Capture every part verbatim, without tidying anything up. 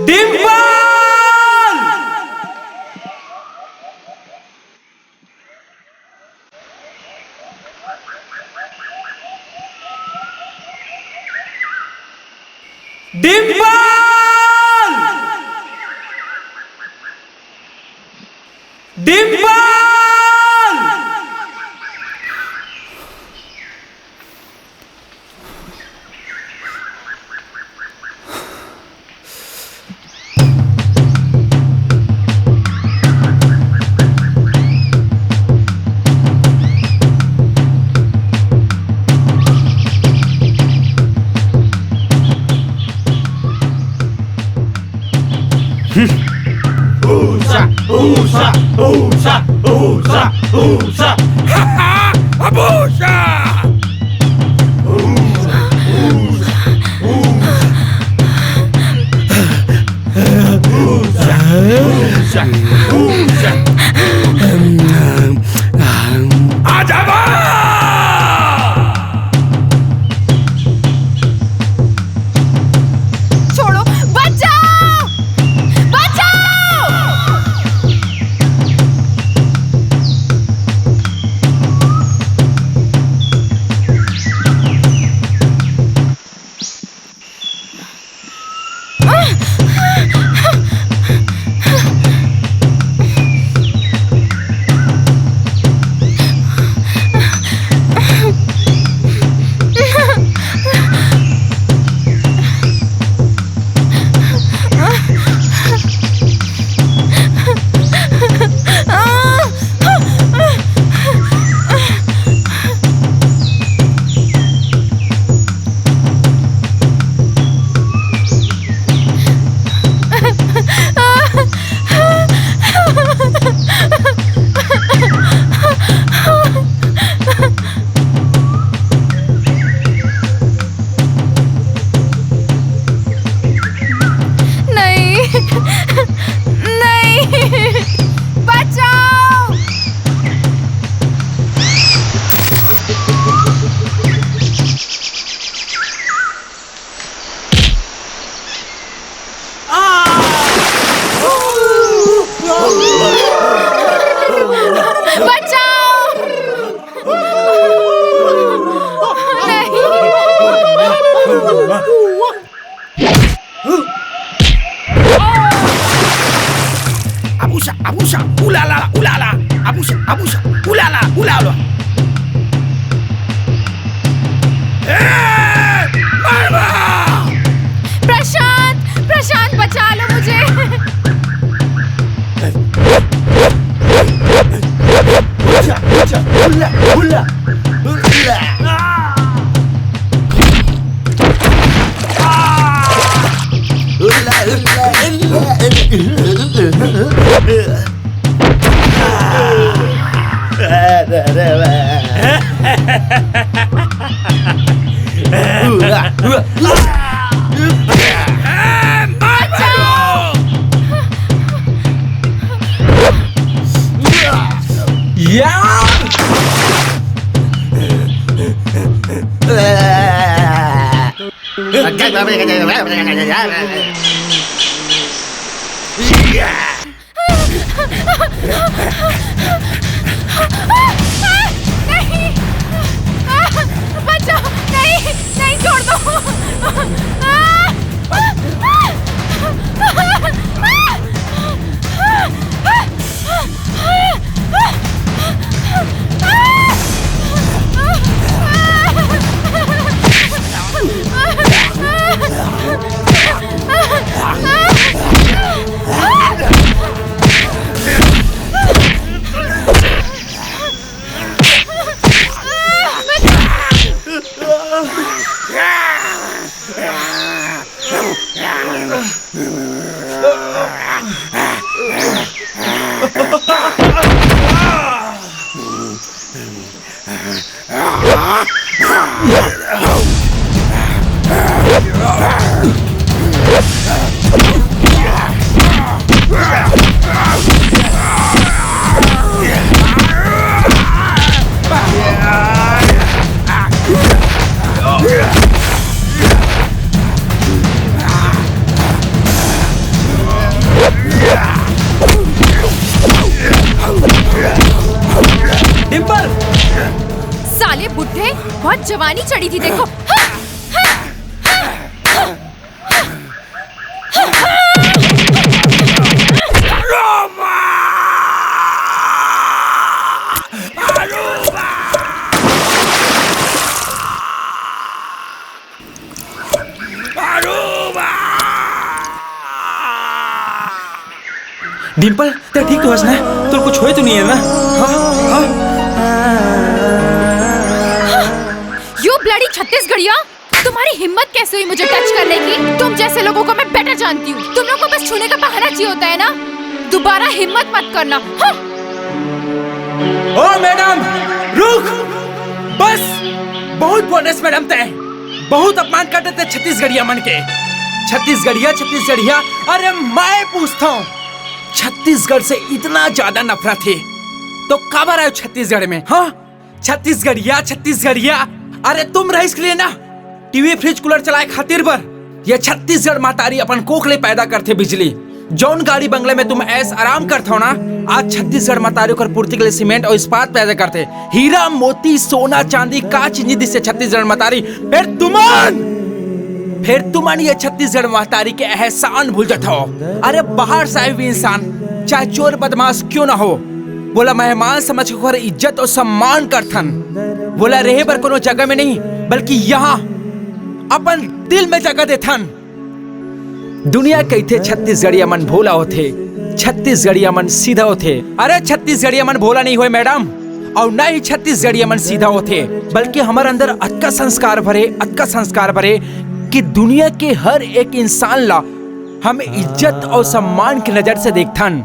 Dimple! Dimple! Dimple! Usa, usa, usa, usa, usa. Abusa! छोड़ो, बचाओ! बचाओ! नहीं, नहीं, बचाओ। बचाओ। नहीं। Abusa, abusa, ulala, ulala. Abusa, abusa, ulala, ulala. ए, मरबा! प्रशांत, प्रशांत, बचा लो मुझे। अच्छा, अच्छा, उल्ला, उल्ला, उल्ला। उल्ला, उल्ला, उल्ला। नहीं, बचाओ, नहीं, नहीं, छोड़ दो। जवानी चढ़ी थी, देखो। डिम्पल, तें ठीक तो हस ना? तोर कुछ होय तो नहीं है ना? हाँ? हाँ? You bloody छत्तीसगढ़िया, तुम्हारी हिम्मत कैसे हुई मुझे टच करने की? तुम जैसे लोगों को मैं बेटर जानती हूँ। तुम लोग को बस छूने का बहाना चाहिए होता है ना। दोबारा हिम्मत मत करना। हाँ? ओ मैडम, रुक। बस, बहुत बोलेस मैडम तें। बहुत अपमान कर देते छत्तीसगढ़िया मन के। छत्तीसगढ़िया, छत्तीसगढ़िया। अरे मैं पूछता हूँ, छत्तीसगढ़ से इतना ज्यादा नफरत है तो काबर आयो छत्तीसगढ़ में? हाँ, छत्तीसगढ़िया, छत्तीसगढ़िया। अरे तुम रईस के लिए ना, टीवी, फ्रिज, कूलर चलाए खातिर बर ये छत्तीसगढ़ महतारी अपन कोख ले पैदा करथे बिजली। जौन गाड़ी बंगले में तुम ऐश आराम करथो ना, आज छत्तीसगढ़ महतारी ओकर पूर्ति के लिए सीमेंट और इस्पात पैदा करथे। हीरा, मोती, सोना, चांदी का चीज नहीं दिसे छत्तीसगढ़ महतारी। फिर तुमन, फिर तुमन ये छत्तीसगढ़ महतारी के एहसान भूल जाथो। अरे बाहर से आए हुए इंसान, चाहे चोर बदमाश क्यों ना हो, वोला मेहमान समझ के ओकर इज्जत और सम्मान करथन। वोला रहे बर कोनो जगह में नहीं, बल्कि यहाँ अपन दिल में जगह देथन। दुनिया कहिथे छत्तीसगढ़िया मन भोला होथे, छत्तीसगढ़िया मन सीधा होथे। अरे छत्तीसगढ़िया मन भोला नहीं होय मैडम, और ना ही छत्तीसगढ़िया मन सीधा होथे, बल्कि हमर अंदर अतका संस्कार भरे, अतका संस्कार भरे कि दुनिया के हर एक इंसान ला हम इज्जत और सम्मान की नजर से देखथन।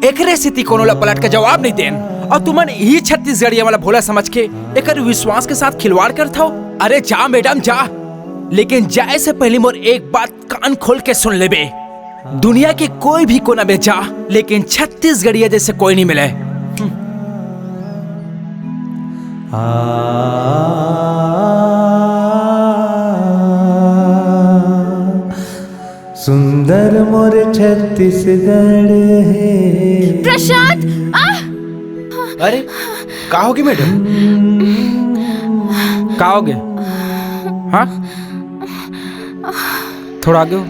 एकरे सेती कोनो ला पलट के जवाब नहीं देन। और तुमन ही छत्तीसगढ़िया वाला भोला समझ के एकर विश्वास के साथ खिलवाड़ करथो। अरे जा मैडम जा, लेकिन जाए से पहले मोर एक बात कान खोल के सुन लेबे। दुनिया के कोई भी कोना में जा, लेकिन छत्तीसगढ़िया जैसे कोई नहीं मिले। हम्म। सुंदर मोर छत्तीसगढ़ हे। प्रशांत, आह! अरे, का होगे मैडम? का होगे? हाँ? थोड़ा आगे हो।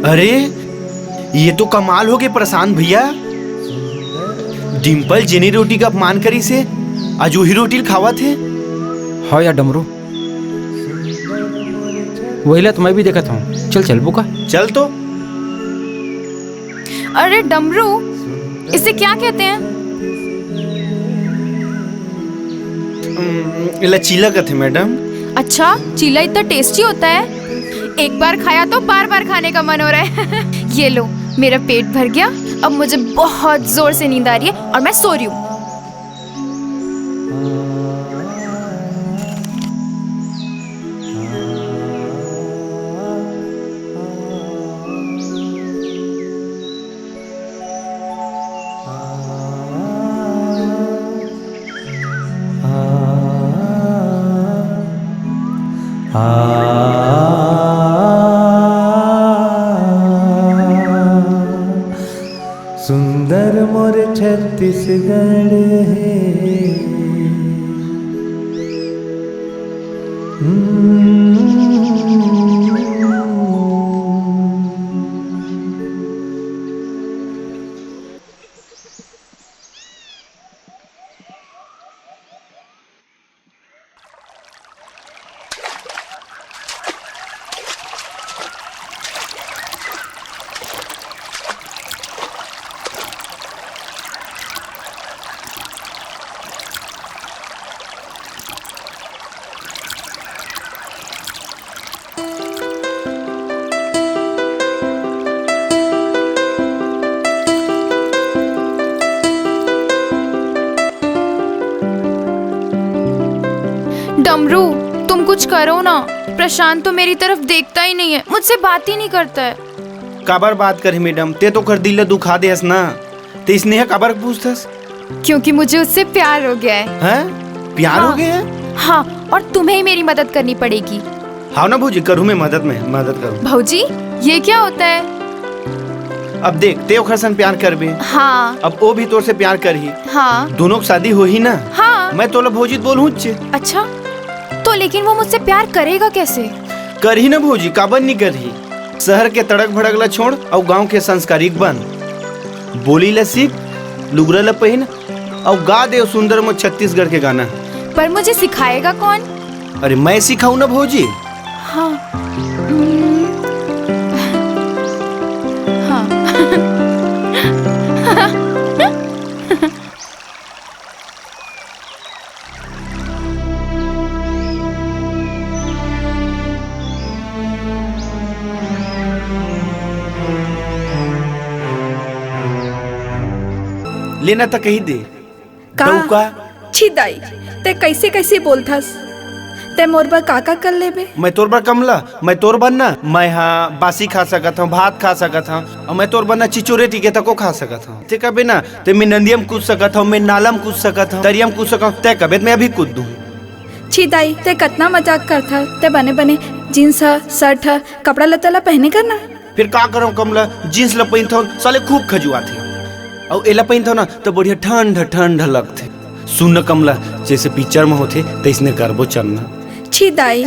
अरे, ये तो कमाल होगे प्रशांत भैया। डिम्पल जेनी रोटी का अपमान करिस हे, आज उही रोटी ल खावत हे। हाँ यार डमरू, वही ला तो मैं भी देखत हूँ। चल चलबो का? चल तो। अरे डमरू, इसे क्या कहते हैं? हम्म, एला चीला कथे मैडम। अच्छा, चीला इतना टेस्टी होता है? एक बार खाया तो बार बार खाने का मन हो रहा है। ये लो, मेरा पेट भर गया। अब मुझे बहुत जोर से नींद आ रही है और मैं सो रही हूँ। सुंदर मोर छत्तीसगढ़ हे। हम्म। तमरू, तुम कुछ करो ना। प्रशांत तो मेरी तरफ देखता ही नहीं है, मुझसे बात ही नहीं करता है। काबर बात करही मैडम, ते तो ओकर दिल ल दुखा दे हस ना। ते स्नेहा काबर पूछथस? क्योंकि मुझे उससे प्यार हो गया है। हैं? प्यार हो हाँ। गया है? हाँ, और तुम्हें ही मेरी मदद करनी पड़ेगी। हाँ ना भौजी, करूँ मैं मदद, मैं मदद करूँ। भौजी, ये क्या होता है? अब देख, ते ओखर संग प्यार करबे। हाँ। अब ओ भी तोर से प्यार करही। हाँ। दोनों के शादी होही ना। हाँ। मैं तोला भौजी बोलहूँ चे। अच्छा, तो लेकिन वो मुझसे प्यार करेगा कैसे? करही ना भौजी, काबर नहीं करही। शहर के तड़क भड़क ला छोड़ अउ गांव के संस्कारिक बन। बोली ला सीख, लुगरा ला पहिन अउ गा दे सुंदर मो छत्तीसगढ़ के गाना। पर मुझे सिखाएगा कौन? अरे मैं सिखाऊं ना भौजी। हाँ। हम्म। हाँ। लेना त कही दे। का? डौका। छी दाई, ते कैसे कैसे बोलथस? ते मोर बर का का कर लेबे? मैं तोर बर कमला, मैं तोर बर ना, मैं हा बासी खा सकत हूँ, भात खा सकत हूँ, और मैं तोर बर ना चिचोरे टीके तको खा सकत हूँ। ते कबे ना, ते मैं नंदिया म कूद सकत हूँ, मैं नाला म कूद सकत हूँ, तरिया म कूद सकत हूँ, ते कबे त मैं अभी कूद दूँ। छी दाई, ते कतना मजाक करथस, ते बने बने जींस ह, शर्ट ह, कपड़ा लत्ता ला पहने कर ना। फिर का करूँ कमला, जींस ला पहिनथव, साले खूब खजुआथे। अउ एला पहिनथव ना, त बढ़िया ठंड ठंड लगथे। सुन न कमला, जैसे पिक्चर में होथे, तैसने करबो चल ना। छी दाई,